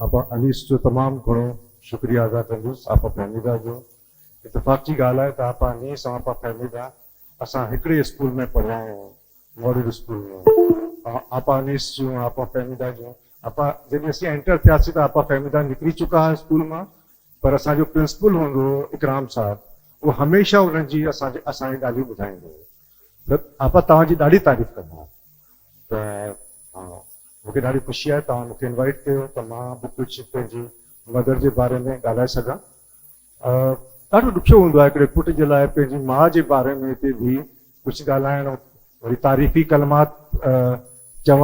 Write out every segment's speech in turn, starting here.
آپا انيس جو تمام گهڻو شڪريه ادا ڪندس آپا فهميده جو. اتفاق جي ڳالهه آهي ته آپا انيس ۽ آپا فهميده اسان هڪڙي اسڪول ۾ پڙهيا آهيون ماڊل اسڪول ۾. آپا انيس جون ۽ آپا فهميده جون. آپا جڏهن اسين انٽر ٿياسين ته آپا فهميده نڪري چڪا هئا اسڪول مان پر اسان جو پرنسپل هوندو هو اڪرام صاحب اهو هميشه انهن جي اسان جي اسان کي ڳالهيون ٻڌائيندو هو ته آپا توهان جي ڏاڍي تعريف ڪندا هئا ته مون کي ڏاڍي خوشي آهي توهان مون کي انوائيٽ ڪيو ته مان به ڪجهه پنهنجي مدر جي باري ۾ ڳالهائي سگهان. ڏاڍو ڏکيو هوندو آهي هڪڙي پٽ جي لاء پنهنجي ماء جي باري ۾ هتي بيهي ڪجهه ڳالهائڻ وري تعريفي ڪلمات چوڻ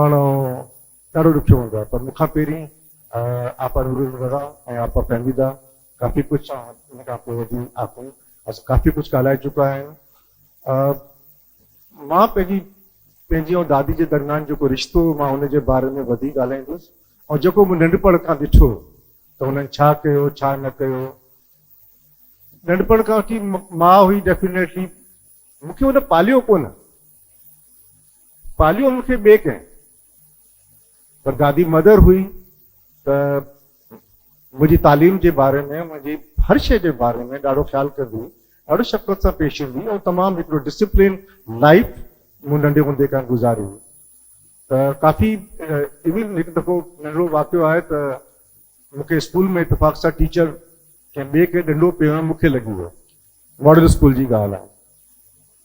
ڏاڍو ڏکيو هوندو آهي پر مون کان پهرين آپا نورالهديٰ ۽ آپا فهميده ڪافي ڪجهه ان کان پوء وري آخوند اسان ڪافي ڪجهه ڳالهائي چڪا آهيون. مان پنهنجي پنهنجي ۽ دادي جي درميان جيڪو رشتو هو مان ان جي باري ۾ وڌيڪ ڳالهائيندس ۽ جيڪو مون ننڍپڻ کان ڏٺو ته هنن ڇا ڪيو ڇا نه ڪيو. ننڍپڻ کان وٺي ماء هئي ڊيفينيٽلي مون کي هن پاليو ڪونه، پاليو مون کي ٻئي ڪنهن پر دادي مدر هئي ته منهنجي تعليم جي باري ۾ منهنجي هر شيء جي باري ۾ ڏاڍو خيال ڪندي هئي، ڏاڍو شفقت سان پيش ايندي هئي ۽ تمام هڪڙو ڊسپلين لائيف مون ننڍي هوندي کان گذاري هئي ته ڪافي ايون هڪ دفعو ننڍڙو واقعو آهي ته مون کي اسڪول ۾ اتفاق سان ٽيچر ڪنهن ٻئي کي ڏنڊو پيو ۽ مون کي لڳي ويو ماڊل اسڪول جي ڳالهه آهي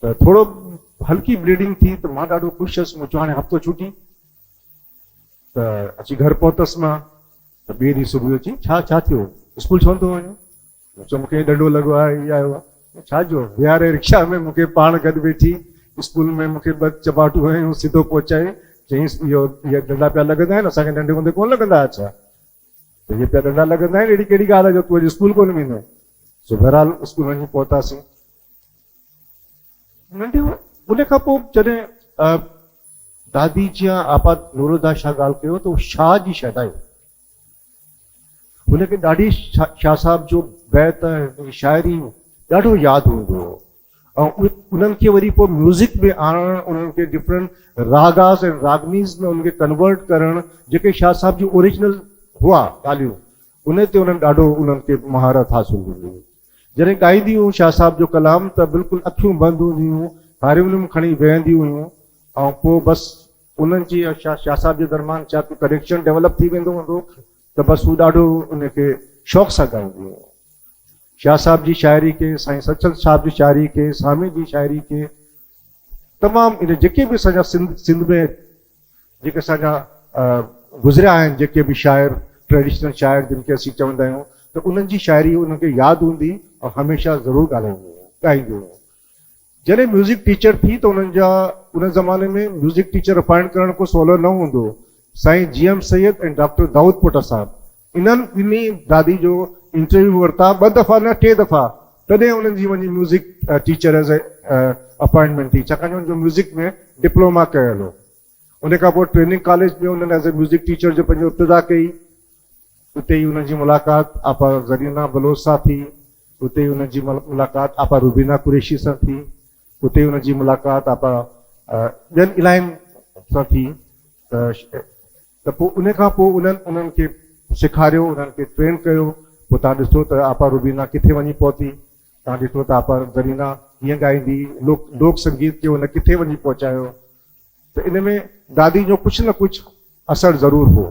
ته ٿورو هلڪي بليڊنگ ٿي ته مان ڏاڍو خوش هيس مون چيو هاڻي هفتو ڇٽي ته اچي گهر پهتس مان ته ٻئي ڏينهن صبح جو چيائين ڇا ڇا ٿيو اسڪول ڇو نٿو وڃين؟ مون چيو مون کي ڏنڊو لڳو آهي هي آيو آهي ڇا جو ويهاري رڪشا ۾ مون کي پاڻ گڏ ويٺي اسڪول ۾ مون کي ٻه چپاٽون هنيون سڌو پهچائي چيائينس اهو اهي ڏنڊا پيا لڳندا آهن اسان کي ننڍي هوندي ڪونه لڳندا هئا ڇا ته اهي پيا ڏنڊا لڳندا آهن اهڙي ڪهڙي ڳالهه آهي جو تون اڄ اسڪول ڪونه ويندين سو بهرحال اسڪول وڃي پهتاسين ننڍي ان کان پوء جڏهن دادي جيان آپا نورالهديٰ شاهه ڳالهه ڪيو ته هو شاهه جي شيدائي هئي. هن کي ڏاڍي شاهه صاحب جو بيت ۽ شاعري ڏاڍو ياد هوندو هو ۽ انهن کي وري پوء ميوزڪ ۾ آڻڻ انهن کي ڊفرنٽ راگاز ۽ راگنيز ۾ انهن کي ڪنورٽ ڪرڻ جيڪي شاهه صاحب جون اوريجنل هئا ڳالهيون ان تي انهن ڏاڍو انهن کي مهارت حاصل هوندي هئي. جڏهن ڳائينديون هيون شاهه صاحب جو ڪلام ته بلڪل اکيون بند هونديون هيون، هارمونيم کڻي ويهنديون هيون ۽ پوء بس انهن جي ۽ شاهه صاحب جي درميان ڇا ڪو ڪنيڪشن ڊولپ ٿي ويندو هوندو ته بس هو ڏاڍو ان کي شوق سان ڳائينديون هيون. شاهه صاحب جي شاعري کي، سائين سچل صاحب جي شاعري کي، سامي جي شاعري کي تمام ان جيڪي به اسان جا سنڌ سنڌ ۾ جيڪي اسان جا گذريا آهن جيڪي به شاعر ٽريڊيشنل شاعر جن کي اسين چوندا آهيون ته انهن جي شاعري انهن کي ياد هوندي ۽ هميشه ضرور ڳالهائينديون هيون ڳائينديون هيون جڏهن ميوزڪ ٽيچر ٿي ته انهن جا ان زماني ۾ ميوزڪ ٽيچر اپائنٽ ڪرڻ ڪو سولو نه هوندو هو سائين جي ايم سيد ۽ ڊاڪٽر دائود پوٽا صاحب انهن ٻنهي دادي جو انٽرويو ورتا ٻه دفعا نه ٽي دفعا تڏهن انهن جي وڃي ميوزڪ ٽيچر ايز اپائنٽمينٽ ٿي ڇاڪاڻ جو ان جو ميوزڪ ۾ ڊپلوما ڪيل هو ان کان پوء ٽريننگ ڪاليج ۾ انهن ايز اي ميوزڪ ٽيچر جو پنهنجو ابتدا ڪئي اتي ئي انهن جي ملاقات آپا زرينا بلوچ سان ٿي اتي ئي انهن جي ملاقات آپا روبينا قريشي سان ٿي اتي ئي انهن جي ملاقات آپا ٻين الاهين سان ٿي ته ته پوء ان کان پوء انهن انهن کي سيکاريو، انهن کي ٽرين ڪيو، پوء توهان ڏسو ته آپا روبينا ڪٿي وڃي پهتي، توهان ڏٺو ته آپا زرينا ڪيئن ڳائيندي، لوڪ لوڪ سنگيت کي هن ڪٿي وڃي پهچايو ته ان ۾ دادي جو ڪجهه نه ڪجهه اثر ضرور هو.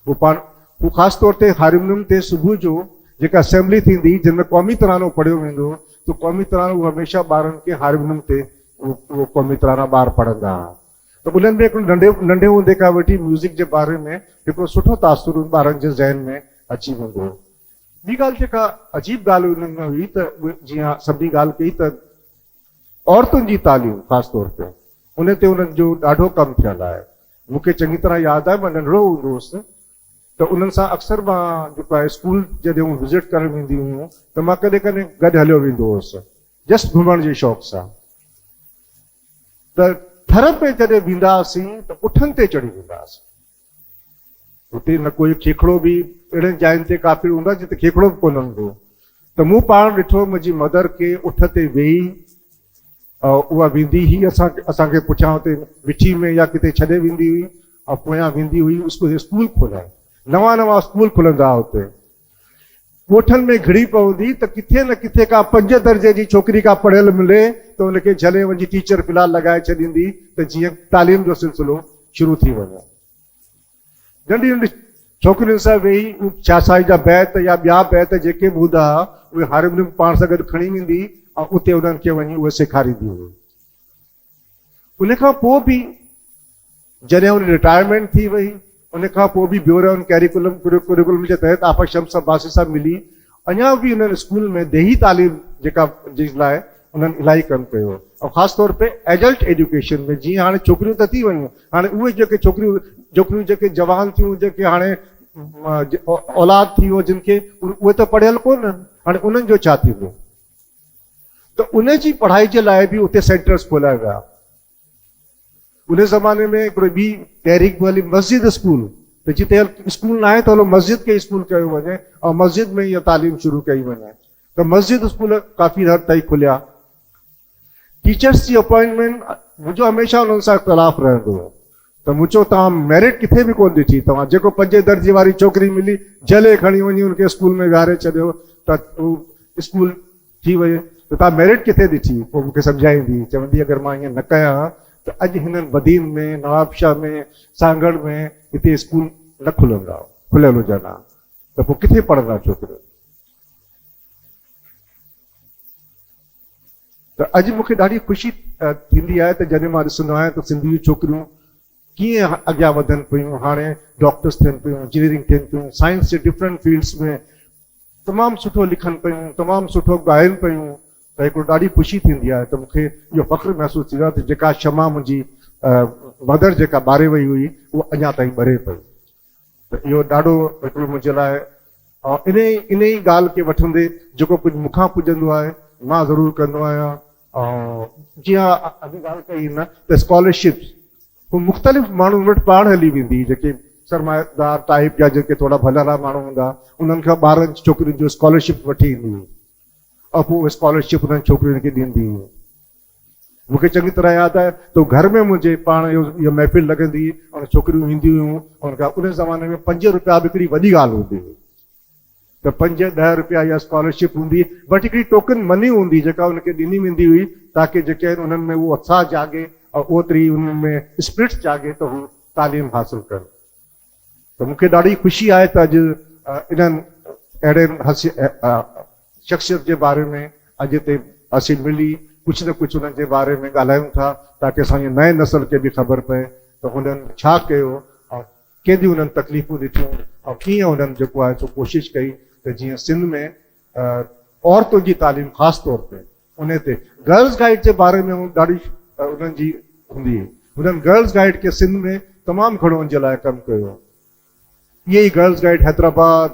هو پاڻ هو خاص طور تي هارمونيم تي صبح جو جيڪا اسيمبلي ٿيندي هئي جنهن ۾ قومي ترانو پڙهيو ويندو هو ته قومي ترانو هو هميشه ٻارن کي هارمونيم تي اهو قومي ترانا ٻار پڙهندا هئا. ته انهن ۾ هڪڙو ننڍي ننڍي هوندي کان وٺي ميوزڪ جي باري ۾ هڪڙو سٺو تاثر انهن ٻارن جي ذهن ۾ اچي ويندو هو. ٻي ڳالهه جيڪا عجيب ڳالهه انهن ۾ هئي ته جيئن سڀني ڳالهه ڪئي ته عورتن جي تعليم خاص طور تي ان تي انهن جو ڏاڍو ڪم ٿيل آهي. مون کي چڱي طرح ياد آهي مان ننڍڙو هوندو هوس ته انهن سان اڪثر مان جيڪو آهي اسڪول جڏهن هو وزٽ ڪرڻ وينديون هيون ته مان ڪڏهن ڪڏهن گڏ هليو ويندو هوس جسٽ گهمڻ جي شوق سان. ته ٿر ۾ جڏهن ويندا هئاسين ته اٺن تي چڙهي ويندا هئاسين. اتي نه ڪوئي کيکڙو به اهڙين جاين تي ڪافي هوندا جتي کيکڙو به ڪونه هوندو هو. ته مون پاڻ ڏٺو منهنجي مدر کي اٺ تي ويهي اها ويندي هئي اسان اسان کي پٺيان اتي مٺي ۾ يا ڪٿي ڇڏي ويندي هئي ۽ پويان ويندي هئي اسڪول کولائڻ. نوان نوان اسڪول کلندا ها اتي. ڳوٺن ۾ گهڙي پوندي ته ڪٿي نه ڪٿي ڪا پنج درجي جي ڇوڪري ڪا پڙهيل ملي ته ان کي جهلي وڃي ٽيچر في الحال لڳائي ڇڏيندي ته جيئن تعليم جو سلسلو شروع ٿي وڃي. ننڍي ننڍي ڇوڪرين سان ويهي هو شاهه سائين جا بيت يا ٻيا بيت جيڪي به هوندا ها اهي هارمونيم پاڻ سان گڏ کڻي ويندي ۽ اتي انهن کي وڃي اهي سيکاريندي هئي. ان کان پوء به جڏهن ان رٽائرمينٽ ٿي وئي ان کان پوء به بيورو آن ڪيريڪولم ڪريڪولم جي تحت آپا شمس عباسي سان ملي اڃا به انهن اسڪول ۾ ديهي تعليم جيڪا جي لاء انهن الاهي ڪم ڪيو ۽ خاص طور تي ايڊلٽ ايڊيوڪيشن ۾ جيئن هاڻي ڇوڪريون ته ٿي ويون هاڻي اهي جيڪي ڇوڪريون ڇوڪريون جيڪي جوان ٿيون جيڪي هاڻي اولاد ٿي ويو جن کي اهي ته پڙهيل ڪونه هاڻي انهن جو ڇا ٿيندو ته ان جي پڙهائي جي لاء به اتي سينٽرز کولايا ويا. ان زماني ۾ هڪڙي ٻي تحريڪ به هلي مسجد اسڪول ته جتي اسڪول ناهي ته هلو مسجد کي اسڪول ڪيو وڃي ۽ مسجد ۾ اها تعليم شروع ڪئي وڃي ته مسجد اسڪول ڪافي حد تائين کليا. ٽيچرس جي اپوائنٽمينٽ منهنجو هميشه انهن سان اختلاف رهندو هو ته مون چيو توهان ميرٽ ڪٿي به ڪونه ڏٺي توهان جيڪو پنجين درجي واري ڇوڪري ملي جهلي کڻي وڃي ان کي اسڪول ۾ ويهاري ڇڏيو ته هو اسڪول ٿي وئي ته توهان ميرٽ ڪٿي ڏٺي پوء مون کي سمجهائيندي چوندي اگر مان ائين نه ڪيان ها ته اڄ هنن بدين ۾ نوابشاهه ۾ سانگهڙ ۾ هتي اسڪول نه کلندا کليل هجن ها ته پوء ڪٿي پڙهندا ڇوڪريون ته اڄ مون کي ڏاڍي خوشي ٿيندي آهي ته جڏهن مان ڏسندو آهيان ته سنڌي جون ڇوڪريون ڪيئن اڳيان وڌن پيون، هاڻي ڊاڪٽرس ٿين پيون، انجنيئرنگ ٿين پيون، سائنس جي ڊفرنٽ فيلڊس ۾ تمام سٺو لکن پيون، تمام سٺو ڳائن پيون ته هڪڙو ڏاڍي خوشي ٿيندي آهي ته مون کي اهو فخر محسوس ٿيندو آهي ته جيڪا شمع منهنجي مدر جيڪا ٻاري وئي هئي اها اڃا تائين ٻري پئي. ته اهو ڏاڍو هڪڙو منهنجي لاء انهي انهي ڳالهه کي وٺندي جيڪو ڪجهه مون کان پڄندو آهي مان ضرور ڪندو آهيان ۽ جيئن اڳ ڳالهه ڪئي نه ته اسڪالرشپس هو مختلف ماڻهن وٽ پاڻ هلي ويندي جيڪي سرمائيدار ٽائپ جا جيڪي ٿورا ڀلارا ماڻهو هوندا انهن کان ٻارن ڇوڪرين جو اسڪالرشپ وٺي ايندي هئي ۽ پوء اسڪالرشپ انهن ڇوڪرين کي ڏيندي هئي. مون کي چڱي طرح ياد آهي ته گهر ۾ منهنجي پاڻ اهو محفل لڳندي هئي ۽ ڇوڪريون اينديون هيون ان کان ان زماني ۾ پنج روپيا به هڪڙي وڏي ڳالهه هوندي هئي ته پنج ڏهه روپيا اها اسڪالرشپ هوندي هئي بٽ هڪڙي ٽوڪن مني هوندي جيڪا ان کي ڏني ويندي هئي تاڪه جيڪي آهن انهن ۾ اهو اتساهه جاڳي ۽ اوتري انهن ۾ اسپرٽ جاڳي ته هو تعليم حاصل ڪن. ته مون کي ڏاڍي خوشي آهي ته اڄ انهن اهڙين شخصيت جي باري ۾ اڄ هتي اسين ملي ڪجهه نه ڪجهه انهن جي باري ۾ ڳالهايون ٿا تاڪه اسان جي نئين نسل کي به خبر پئي ته هنن ڇا ڪيو ۽ ڪيڏيون انهن تڪليفون ڏٺيون ۽ ڪيئن انهن جيڪو آهي سو ڪوشش ڪئي ته جيئن سنڌ ۾ عورتن جي تعليم خاص طور تي انهي تي گرلز گائيڊ جي باري ۾ ڏاڍي انهن جي هوندي هئي. هنن گرلز گائيڊ کي سنڌ ۾ تمام گهڻو ان جي لاء ڪم ڪيو. ائين ئي گرلز گائيڊ حيدرآباد،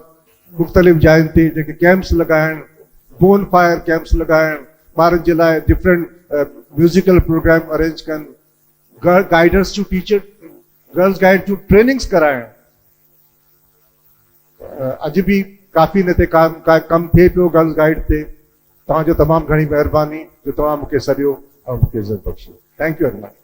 مختلف جاين تي جيڪي ڪيمپس لڳائڻ، بون فائر ڪيمپس لڳائڻ، ٻارن جي لاء ڊفرنٽ ميوزيڪل پروگرام ارينج ڪن، گائيڊرس جون ٽيچر گرلز گائيڊ جون ٽريننگس ڪرائڻ. اڄ به ڪافي ان تي ڪم ٿئي پيو گرلز گائيڊ تي. توهان جو تمام گهڻي مهرباني جو توهان مون کي سڏيو ۽ مون کي عزت بخشي. Thank you very much.